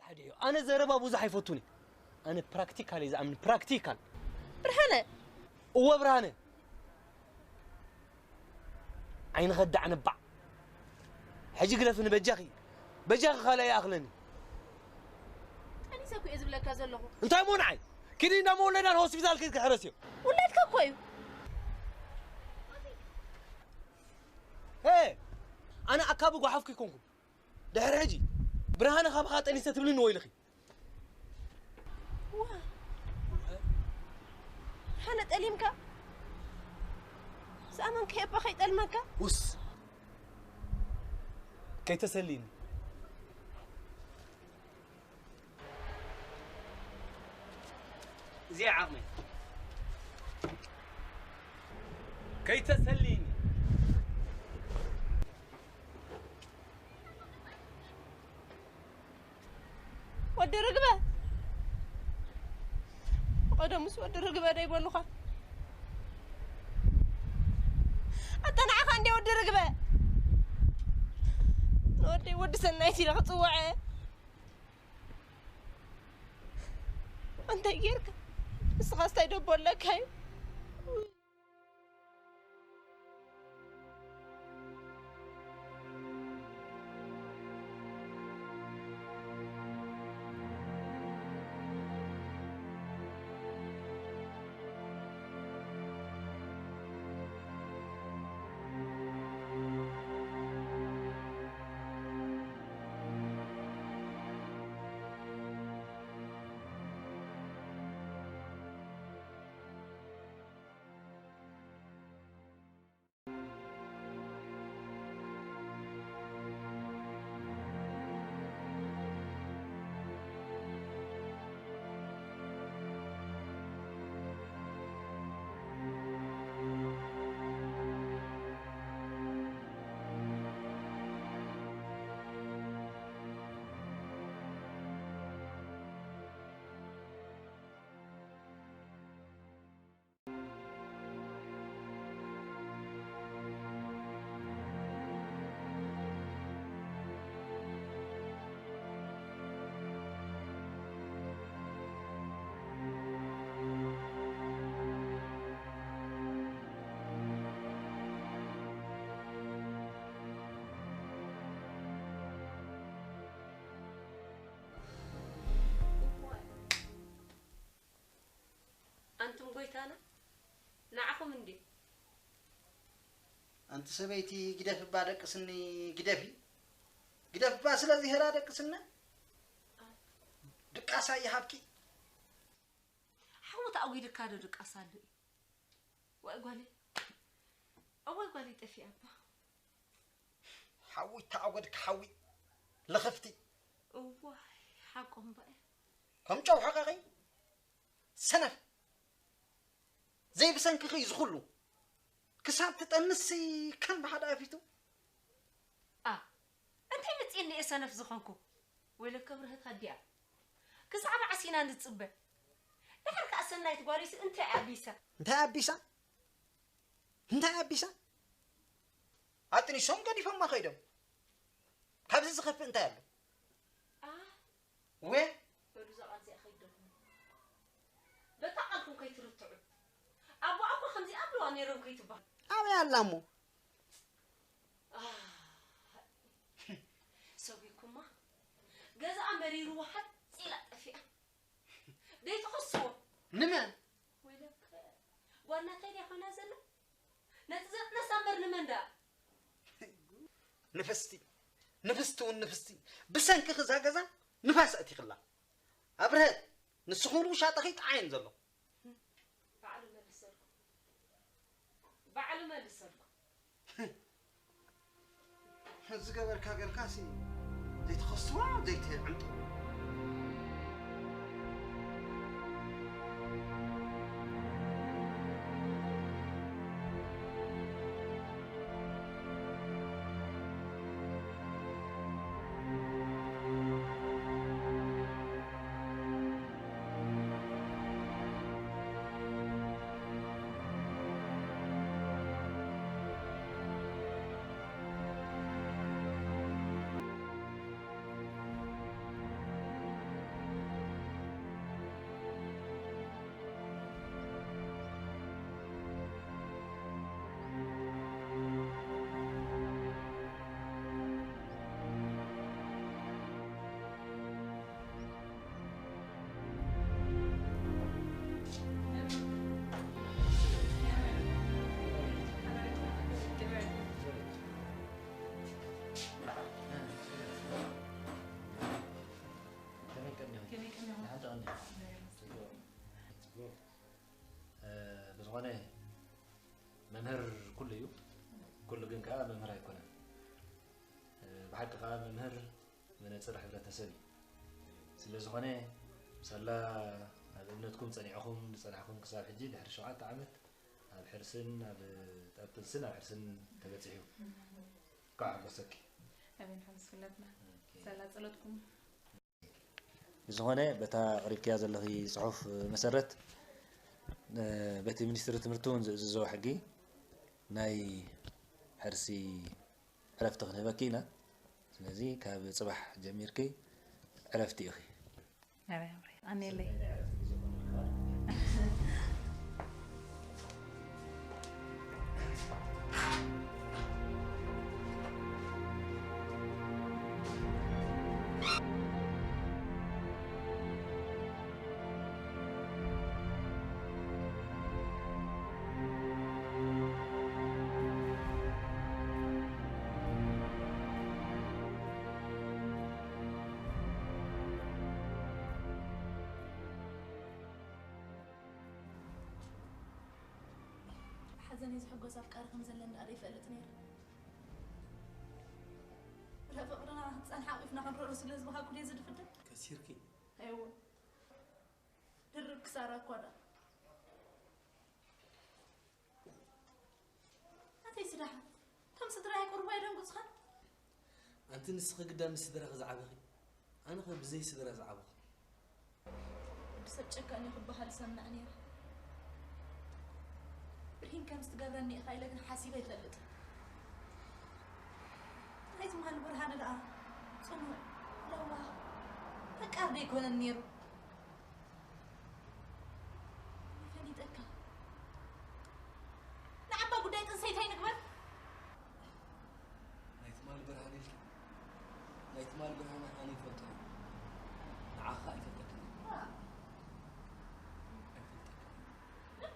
ሓዲኡ ኣነ ዘረባ ብዙሕ ኣይፈቱን እዩ። ኣነ ፕራክቲካል እየ ዝኣምን፣ ፕራክቲካል። ብርሃነ እወ ብርሃነ፣ ዓይኒ ከዳዕ ነባዕ። ሕጂ ግደፍኒ በጃኺ፣ በጃኺ ካልእ ይኣኽለኒ። ጠኒሰ እኮ እየ ዝብለካ ዘለኹ። እንታይ እሞ ንዓይ ኪዲ እንዳመወለዳን ሆስፒታል ከይትክሕረስ እዮም። ውላድካ እኮ እዩ። ሄ ኣነ ኣካቢ ጓሓፍኩ ይኮንኩ። ድሕሪ ሕጂ ብርሃነ ካባኻ ጠኒሰ ትብልኒ ወይልኺ። ዋ፣ ብርሃነ ጠሊምካ? ዝኣመንካዮ እባ ከይጠልመካ? ውስ ከይተሰልይኒ። እዚኣ ዓቕመይ። ከይተሰልይኒ። ወዲ ርግበ፣ ቀደሙስ ወዲ ርግበ ዶ ይበሉኻ? ኣታ ንዓኻ እንዴ ወዲ ርግበ፣ ንወደይ ወዲ ሰናይት ኢለ ክጽውዐ። እንታይ ጌርካ? ንስኻስ እንታይ ደቦ ኣለካ እዩ? ኣንቱም ጎይታና ንዓኹም እንዴ። ኣንቲ ሰበይቲ ግደፍባ ደቅስኒ ግደፊ ግደፍባ ስለዚ ሄራ ደቅስና ድቃሳ ይሃብኪ ሓዊ ተኣጒድካ ዶ ድቃስ ኣሎ እዩ? ዋይ ጓለይ፣ እዋይ ጓለይ ጠፊኣ እባ። ሓዊ ተኣጎድካ ሓዊ ልኽፍቲ እዋይ ሓቆም በኣ። ከም ጨው ሕቐቒ ሰነፍ ዘይብሰንክኺ እዩ ዝኹሉ ክሳብ ትጠንሲ ከም ብሓደ ኣፊቱ ኣ እንታይ መፅእኒ እየ ሰነፍ ዝኾንኩ? ወይለከ ብርህት ኣዲኣ ክሳዕ መዓስ ኢና ንፅበ? ድሓር ከዓ ሰናይት ጓለይሲ እንታይ ኣቢሳ? እንታይ ኣቢሳ? እንታይ ኣቢሳ? ኣጥኒሶም ገዲፎማ ከይዶም። ካብዚ ዝኸፍእ እንታይ ኣሎ? ኣ ወ በሉ እዛ ቃል እዚኣ ከይደኹም በታ ቃልኩም ከይትርትዑ። ኣቦኣ እኮ ከምዚኣ ኣብለዋ ነይሮም ከይትበሃል። ኣበይ ኣላ እሞ? ሰጉኩማ ገዛኣ መሪርዎ ሓፂላ ጠፊኣ። ደይትኸስዎ። ንመን? ወይለከ ጓልናታይ ድያ ኮይና ዘላ? ነቲ ዘጥነሳ እምበር ንመን ደኣ? ንፍስቲ ንፍስቲ እውን ንፍስቲ ብሰንኪ ክዛ ገዛ ንፋስ ኣእቲኽላ ኣብርሀት ንስኹም ውሻጠኺ ጠዓይን ዘሎ ባዕሉ መልሰልኩ ባዕሉ መልሰልኩ ዝገበርካ ገርካሲ ዘይትኸስዋ ዘይትዕምጡ ከዓ መምህር ኣይኮነን። ብሓቂ ከዓ መምህር መነፅር ሕብረተሰብ እዩ። ስለ ዝኾነ ሳላ ኣብ እምነትኩም ፀኒዕኹም ዝፀናሕኩም ክሳብ ሕጂ ድሕሪ ሸውዓተ ዓመት ኣብ ሕርስን ኣብ ኣብ ጥንስን ኣብ ሕርስን ተበፂሑ። እንኳዕ ሓጎሰኪ። ኣሜን። ሓጎስ ኩላትና። ኦኬ። ሳላ ጸሎትኩም። ብዝኾነ በታ ኣቕሪብክያ ዘለኺ ጽሑፍ መሰረት በቲ ሚኒስትሪ ትምህርቲ እውን ዝእዝዞ ሕጊ ናይ ሕርሲ ዕረፍቲ ክንህበኪ ኢና። ስለዚ ካብ ጽባሕ ጀሚርኪ ዕረፍቲ ኢኺ። ኣበይ ኣበይ ኣኔለይ። ሓዘነይ ዝሕጎስ ኣፍቃሪ ከም ዘለኒ ደኣ ዘይፈልጥ ነይረ። ፍቕርና ክጸንሓ ኣቒፍና ክንረሩ ስለ ዝበሃኩ ድየ ዝድፍደ? ከሲርኪ። ኣይወ። ድርብ ክሳራ እኳ ደኣ። ኣተይ ስዳሓ፣ ከም ስድራይ ቁሩብ ኣይደንጉጽኻን? ኣንቲ ንስኺ ግዳ ምስ ስድራኺ ዝዓበኺ፣ ኣነ ኸ ብዘይ ስድራ ዝዓበኹ። ወዲ ሰብ ጨካን እዩ ክበሃል እሰምዕ ነይረ። ብርሂን ከም ዝትገብረኒ ኢኻ ኢለ ግን ሓሲበ ኣይፈልጥን። ናይ ትማሊ ብርሃነ ደኣ ጽኑዕ፣ ለዋህ፣ ፈቃር ዶ ኣይኮነን ነይሩ? ፈሊጠካ። ንዓባ ጉዳይ ጥንሰይታይ ንግበር። ናይ ትማል ብርሃን ኢልኪ፣ ናይ ትማል ብርሃን ኣነ ይፈልጦ እየ። ንዓኻ ኣይፈልጠክን እየ። ኣይፈልጠክን እየ።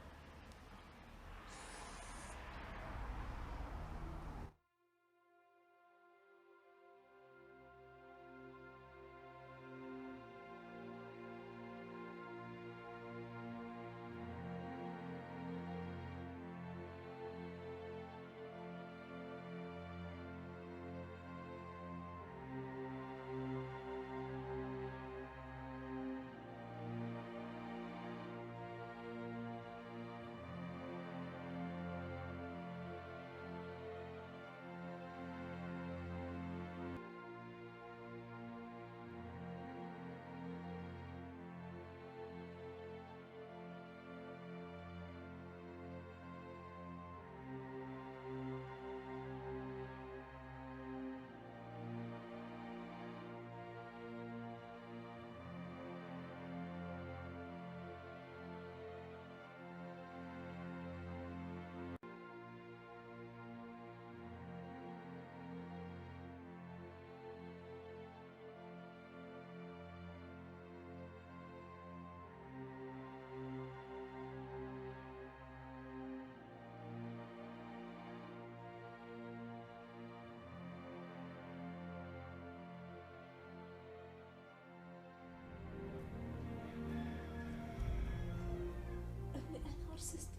እኔ አልኖር ስስቲ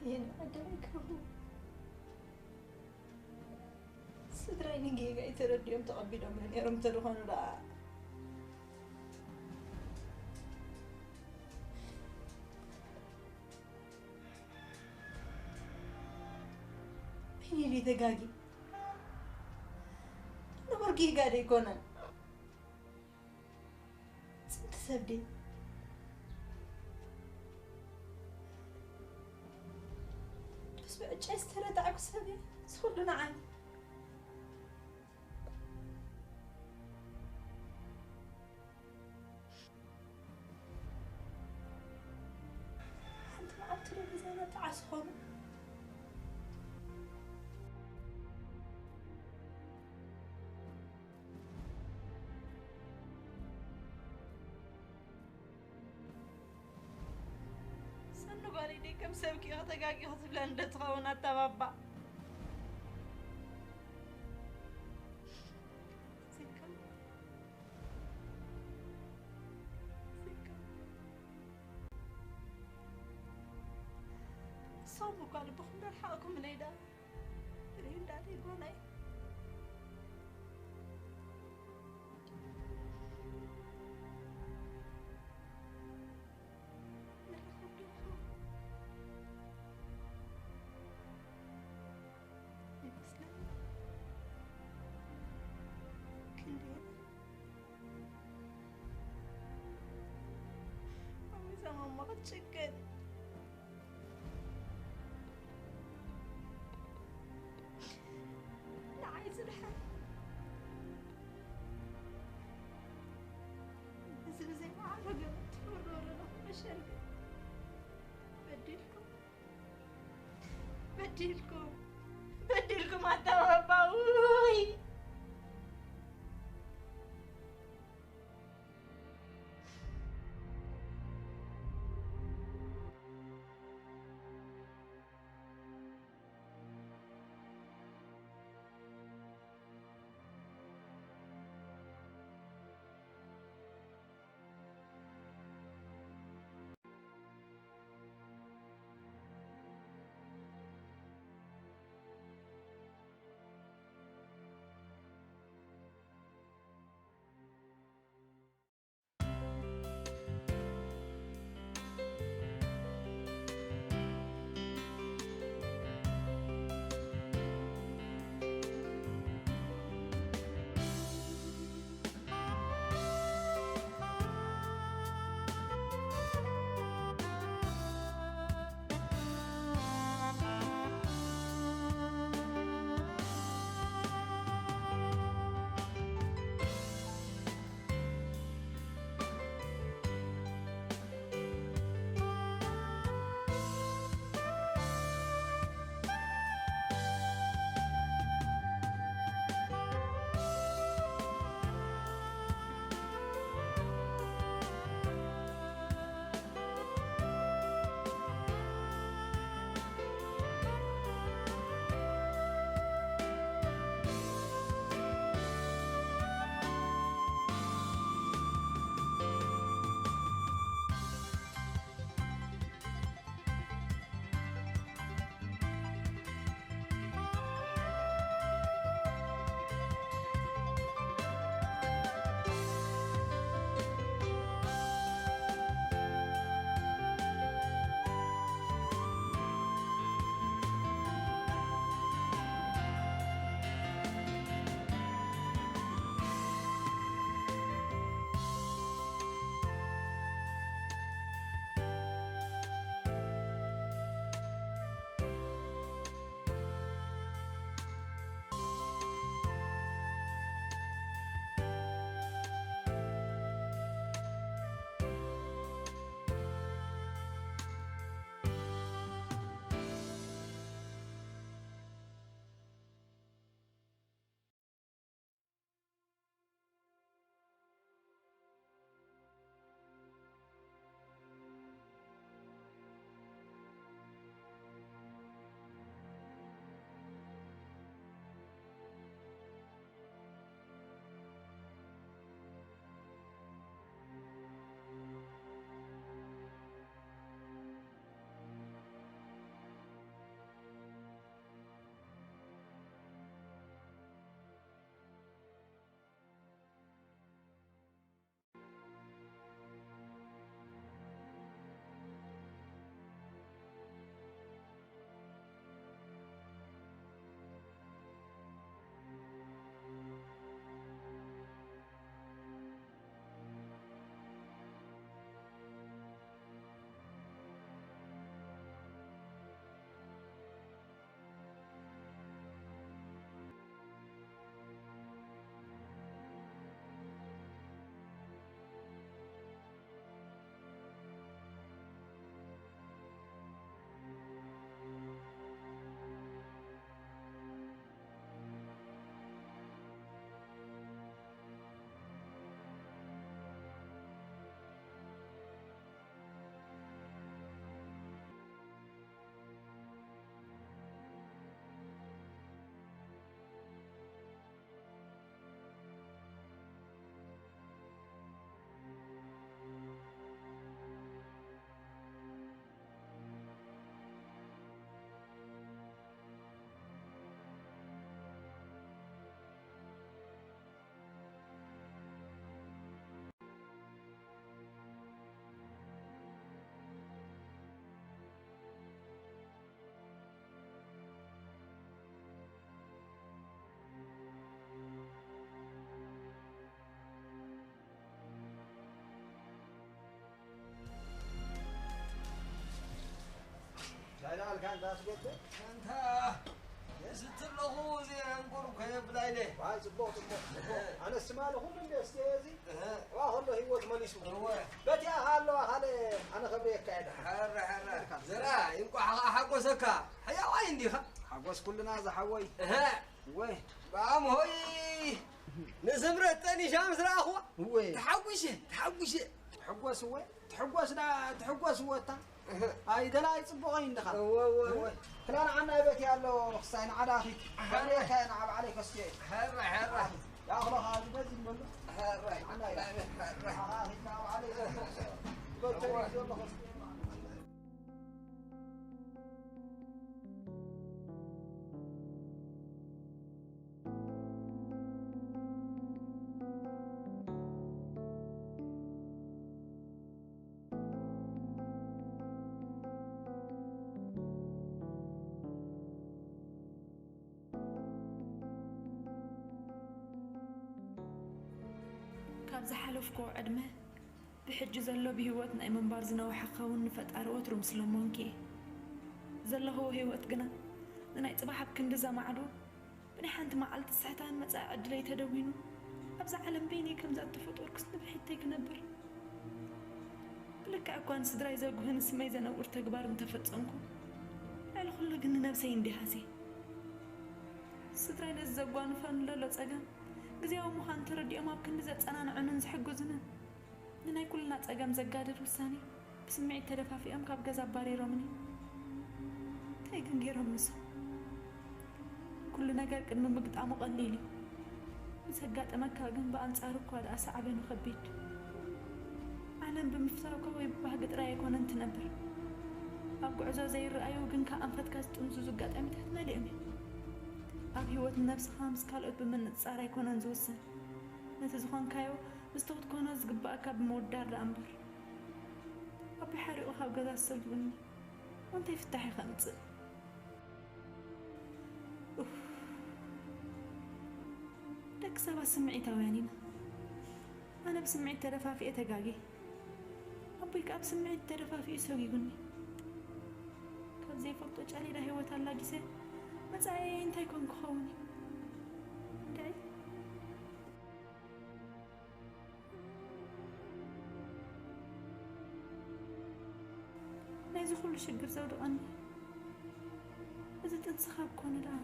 የኔ አደራ ይከቡ። ስድራይ ንጌጋይ ተረዲኦም ተቐቢሎምኒ ነይሮም እንተድኾኑ ደኣ። ቢኒ ተጋጊ። ንቡር ጌጋ ዶ ኣይኮነን? ጽንቲ ሰብ ድየ? ምስ ብዕጫይ ዝተረታዕኩ ሰብ እየ። እዚ ኩሉ ንዓይ። ሓንቲ መዓልቲ ዶ ገዛና ጣዕሳ ኾኑ? ሰኑ ጓለይ ደይ ከም ሰብኪ ኢኺ ተጋጊ ክትብለኒ ዶ ትኸውን ኣታ ባባ? ዘይከም ዘይከም እሱ እቶም እኳ ልብኹም ደርሓቕኩም ነይዳ ርእዩ እንዳለይ ጓናይ ንረኸብ ዶ ይኸውን? ይመስለኒ። ክንደይ ኣብ ሚዛን ማማ ክትጭክን። ንዓይ ዝድሕር እዚ ብዘይ መዓልቦ ገመድ ትፈርዶ ዘለኹም መሸርቢ በዲልኩም፣ በዲልኩም፣ በዲልኩም ኣታ ባባ፣ ውይ። ጋንታ ኣስገድድ። ጋንታ የስቲ ኣለኹ፣ እዚ ዕንቁር እኮ የብላይለ። ዋይ፣ ጽቡቕ፣ ጽቡቕ፣ ጽቡቕ። ኣነስ ትማሊ ኩሉ እንደ እስከ እዚ እህ። ዋ፣ ከሎ ህይወት መሊሱ። እወ። በቲኣ ኣለዋ፣ ካለ ኣነ ከብሪ የካየዳ። ሐረ፣ ሐረ። ዘራ፣ እንቋዕ ሓጎሰካ። ሕያዋይ እንዲኻ። ሓጎስ ኩልና ዝሓወይ። እህ። ወይ። ባም ሆይ፣ ንስምረት ጠኒሻ ምስ ረኣኹዋ። ወይ። ተሓጉሸ፣ ተሓጉሸ። ትሕጎስ ወይ? ትሕጎስ ዳ-፣ ትሕጎስ ወታ። ኣይ፣ ደላይ ጽቡቕ እዩ እንድኻ። እወ፣ እወ፣ እወ። ክላ ንዓና ይበቲ ኣሎ፣ ክሳይ ንዓዳ ኣኺት። ኣረ። ባዕለይ ከ ንዓ ባዕለይ ከስቴ። ሐረ፣ ሐረ። ያኽሎ ኻዚ በዚ ይመሉ። ሐረ፣ ንዓና እዩ። ሐረ። ንዓ ኻዚ ንዓ ባዕለይ ከስቴ። በቸሪ እወ። ዘሎ ከስቴ። ካብ ዝሓለፍክዎ ዕድመ፣ ብሕጂ ዘሎ ብህይወት ናይ ምንባር ዝነውሐ ክኸውን ንፈጣሪ ወትሩ ምስ ለመንኩ እየ። ዘለኽዎ ህይወት ግና፣ ንናይ ጽባሕ ኣብ ክንዲ ዘማዕዶ፣ ብናይ ሓንቲ መዓልቲ ስሕታን መጻኢ ዕድለይ ተደዊኑ፣ ኣብዛ ዓለም በይነይ ከምዛ እተፈጠርኩስ ንብሕተይ ክነብር። ብልክዕ እኳ ንስድራይ ዘጉህን ስመይ ዘነውር ተግባር እንተፈጸምኩ፣ ልዕሊ ኩሉ ግን ንነብሰይ እንዲሃሴ። ስድራይ ነዚ ዘጓንፈኒ ዘሎ ጸገም ግዝያዊ ምዃኑ ተረዲኦም ኣብ ክንዲ ዘጸናንዑንን ዝሕግዙንን፣ ንናይ ኩልና ጸገም ዘጋድድ ውሳኔ ብስምዒት ተደፋፊኦም ካብ ገዛ ኣባሪሮምኒ። እንታይ ግን ገይሮም ንሶም? ኩሉ ነገር ቅድሚ ምግጣሙ ቀሊል እዩ። ምስ ኣጋጠመካ ግን ብኣንጻሩ እኳ ደኣ ሳዕቤኑ ከቢድ። ዓለም ብምፍሳውካ ወይ ብባህጊ ጥራይ ኣይኮነን ትነብር። ኣብ ጉዕዞ ዘይረኣዩ ግን ካብ ኣንፈትካ ዝጥምዝዙ ኣጋጣሚታት መሊኦም እዮም። ኣብ ህይወት ንነብስኻ ምስ ካልኦት ብምንጽጻር ኣይኮነን ዝውሰን። ነቲ ዝኾንካዮ ምስቲ ክትኮኖ ዝግባኣካ ብምውዳር ደኣ እምበር። ኣቦይ ሓሪቑ ካብ ገዛ ዝሰጉኒ፣ እንታይ ፍታሕ እዩ ከምጽእ? ኡፍ። ደቂ ሰባት ስምዒታውያን ኢና። ኣነ ብስምዒት ተደፋፊኤ ተጋግየ። ኣቦይ ከኣ ብስምዒት ተደፋፊኡ ሰጒጉኒ። ካብ ዘይፈልጦ ጫሌዳ ህይወት ኣላጊሰ መጻኢየይ እንታይ ኮን ክኸውን እዩ? እንድዒ። ናይዚ ኩሉ ሽግር ዘውድቐኒ እዚ ጥንሲ ካብ ኮነ ደኣ።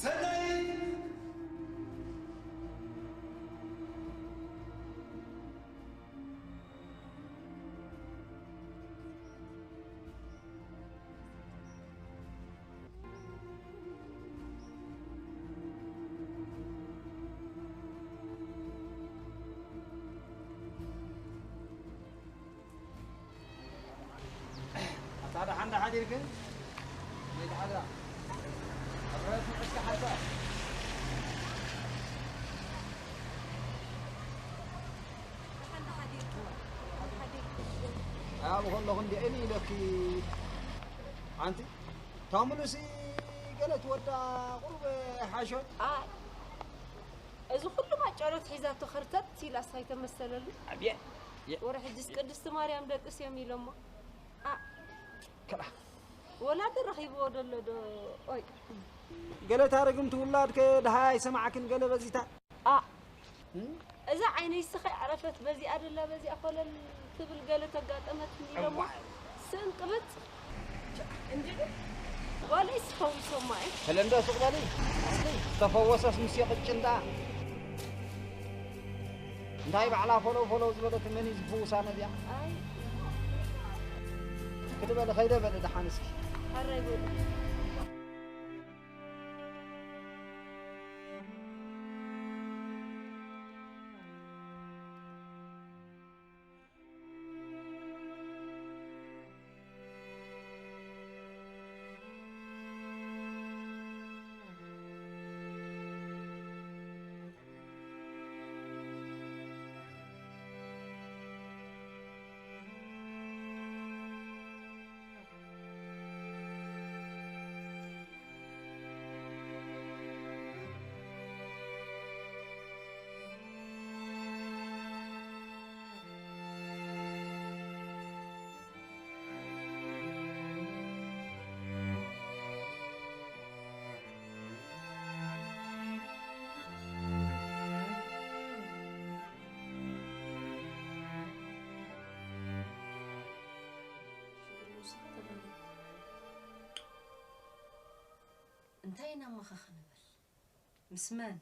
ሰናይ! ኣታ ደሓን ዶ ሓዲርክን? ዘይተሓድራ። ኣብ ረብሓ እስከ ሓንሳእ። ደሓን ዶ ሓዲርኩ? ደሓን ሓዲርኩ። ኣብ ከለኹ እንዲዐ ኢለኪ። ኣንቲ፣ እታ ሙሉሲ ገለ ትወዳ ቁሩብ ሓሾት። ኣይ፣ እዚ ኩሉ ማጫሎት ሒዛቶ ኸርተት ኢላስ ኣይተመሰለሉ። ኣብየ። የ- ወረ ሕጅስ ቅድስቲ ማርያም ደቅስ እዮም ኢሎሞ። ኣ- ከላ። ወላ ተረኺብዎ ደሎ ዶ? ኦይ። ገለ ታረግምቲ ውላድ ከ ደሃይ ኣይሰማዕክን ገለ በዚታ? ኣ- እም? እዛ ዓይነይ ስኸ ዓረፈት በዚኣ ደላ በዚኣ ኮለል ትብል ገለ ተጋጠመት ኢሎሞ። እዋይ። ስንቅብጥ። እንዲዱ። ጓለይስ ፈዊሶማ እዩ። ከለንዶ ሱቕ በሊ። ኣስሊ ተፈወሰስ ምስ የቕጭን ደኣ። እንታይ ባዕላ ፎለው ፎለው ዝበለት መን እዩ ዝፍውሳ ነዚኣ? ኣይ ክድበሊ ከይደ በሊ ደሓን እስኪ። ሓራይ በሉ። እንታይ ኢና መኻኸ ንብል? ምስ መን?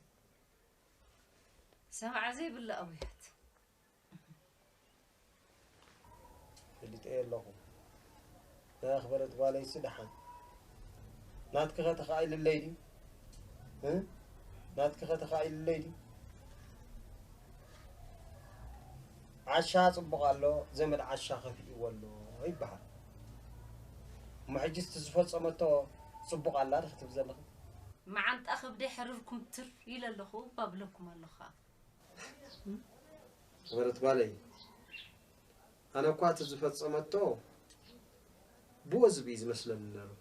ሰምዓ ዘይብላ ኣውያት። ፈሊጠዮ ኣለኹ። ናይ ኣኽበረት ጓለይሲ ደሓን። ናትኪኸ ተኻኢልለይ ድዩ? እ? ናትኪኸ ተኻኢልለይ ድዩ? ዓሻ ጽቡቕ ኣሎ፣ ዘመድ ዓሻ ከፊእዎ ኣሎ ይበሃል። እሞ ሕጂ እቲ ዝፈጸመቶ ጽቡቕ ኣላ ዶ ክትብል ዘለኺ? መዓንጣ ከብደይ ሕርር ኩምትር ኢለ ኣለኹ እባ ብለኩም ኣለኹ ኸኣ። ኣኽበረት ጓለይ፣ ኣነ እኳ እቲ ዝፈጸመቶ ብዎ ዝብኢ ዝመስለኒ ነይሩ።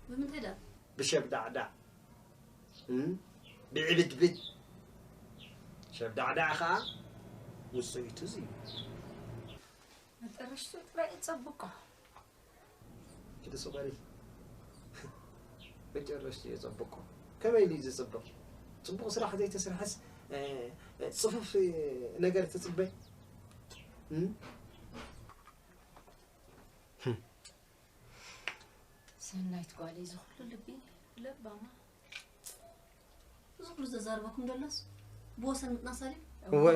ብምንታይ ደኣ? ብሸብዳዕዳዕ እም፣ ብዕብድብድ። ሸብዳዕዳዕ ኸኣ ውጽኢቱ እዚ እዩ። መጠረሽቱ ጥራይ እዩ ጸብቆ። ኪዲ ሱቐሪ። መጨረሽቱ እዩ ጸብቆ። ከመይ ኢሉ እዩ ዝጽብቕ? ጽቡቕ ስራሕ ዘይተሰርሐስ፣ እ፣ እ፣ ጽፉፍ፣ እ፣ ነገር ትጽበ? እም? ሰናይት ጓለይ፣ እዚ ኩሉ ልቢ ለባማ። እዚ ኩሉ ዘዛርበኩም ደሎስ ብወሰን ምጥናስ ኣልዩ? እወ።